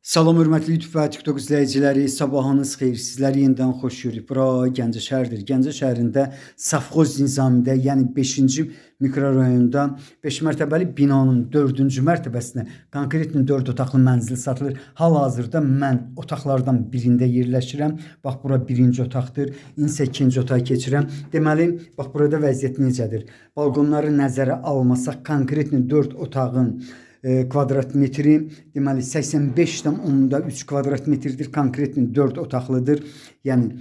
Salam hörmətli YouTube və TikTok izləyiciləri, sabahınız xeyir. Sizləri yenidən xoş görürük. Bura Gəncə şəhəridir. Gəncə şəhərində Safxoz Nizamidə, yəni 5-ci mikrorayonda 5 mərtəbəli binanın 4-cü mərtəbəsində konkretli 4 otaqlı mənzil satılır. Hal-hazırda mən otaqlardan birində yerləşirəm. Bax bura birinci otaqdır. İndi isə ikinci otağa keçirəm. Deməli, bax burada vəziyyət necədir? Balkonları nəzərə almasaq konkretli 4 otağın kvadrat metri deməli 85,3 kvadrat metrdir. Konkretli 4 otaqlıdır. Yəni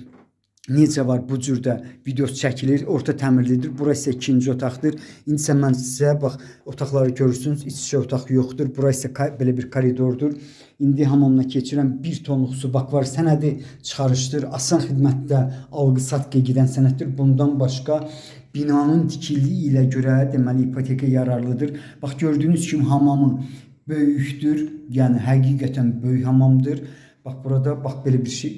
necə var bu cürdə videosu çəkilir. Orta təmirlidir. Bura isə ikinci otaqdır. İndi isə mən sizə bax otaqları görürsünüz. İç-içə otaq yoxdur. Bura isə belə bir koridordur. İndi hamamına keçirəm. 1 tonluq su bak var. Sənədi çıxarışdır. Asan xidmətdə alqı-satqıya gedən sənəddir. Bundan başqa binanın tikildiyi ilə görə deməli ipoteka yararlıdır. Bax gördüyünüz kimi hamamı böyükdür. Yəni həqiqətən böyük hamamdır. Bax burada bax belə bir şey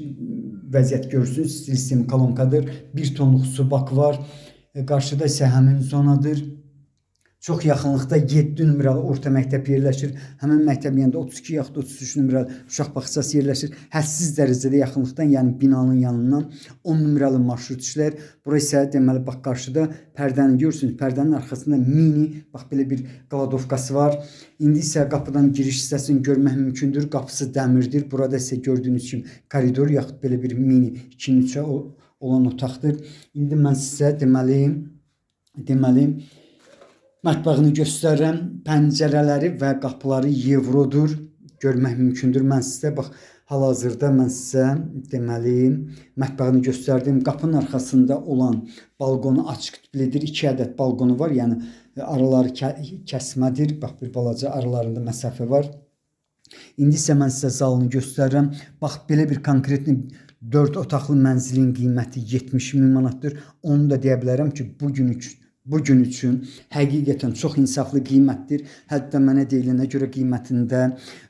vəziyyət görürsünüz. Stil sistemi kolonkadır. 1 tonluq su bak var. Qarşıda isə həmin zonadır. Çox yaxınlıqda 7 nömrəli orta məktəb yerləşir. Həmin məktəb yanında 32 yaxud 33 nömrəli uşaq bağçası yerləşir. Hədsiz dərəcədə yaxınlıqdan, yəni binanın yanından 10 nömrəli marşrut işləyir. Bura isə deməli bax qarşıda pərdəni görürsünüz. Pərdənin arxasında mini bax belə bir qladovkası var. İndi isə qapıdan giriş hissəsini görmək mümkündür. Qapısı dəmirdir. Burada isə gördüyünüz kimi koridor yaxud belə bir mini 2-nin 3-ə olan otaqdır. İndi mən sizə deməli mətbəxini göstərirəm. Pəncərələri və qapıları evrodur. Görmək mümkündür. Mən sizə bax hal-hazırda mən sizə deməli mətbəxini göstərdim. Qapının arxasında olan balkonu açıq tiplidir. 2 ədəd balkonu var. Yəni araları kəsmədir. Bax bir balaca aralarında məsafə var. İndi isə mən sizə zalını göstərirəm. Bax belə bir konkretli 4 otaqlı mənzilin qiyməti 70 min manatdır. Onu da deyə bilərəm ki, bu gün üçün həqiqətən çox insaflı qiymətdir. Hətta mənə deyilənə görə qiymətində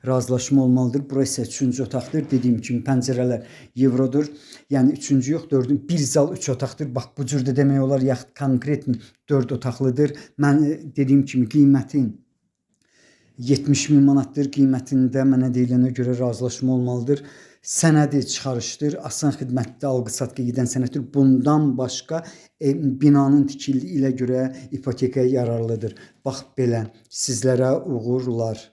razılaşma olmalıdır. Bura isə üçüncü otaqdır. Dediyim kimi pəncərələr evrodur. Yəni üçüncü yox, dördüncü bir zal üç otaqdır. Bax bu cür də demək olar, yaxud konkret 4 otaqlıdır. Mən dediyim kimi qiymətin 70 min manatdır. Qiymətində mənə deyilənə görə razılaşma olmalıdır. Sənədi çıxarışdır. Asan xidmətdə alqı-satqı gedən sənəddir. Bundan başqa binanın tikildiyi ilə görə ipotekaya yararlıdır. Bax belə. Sizlərə uğurlar.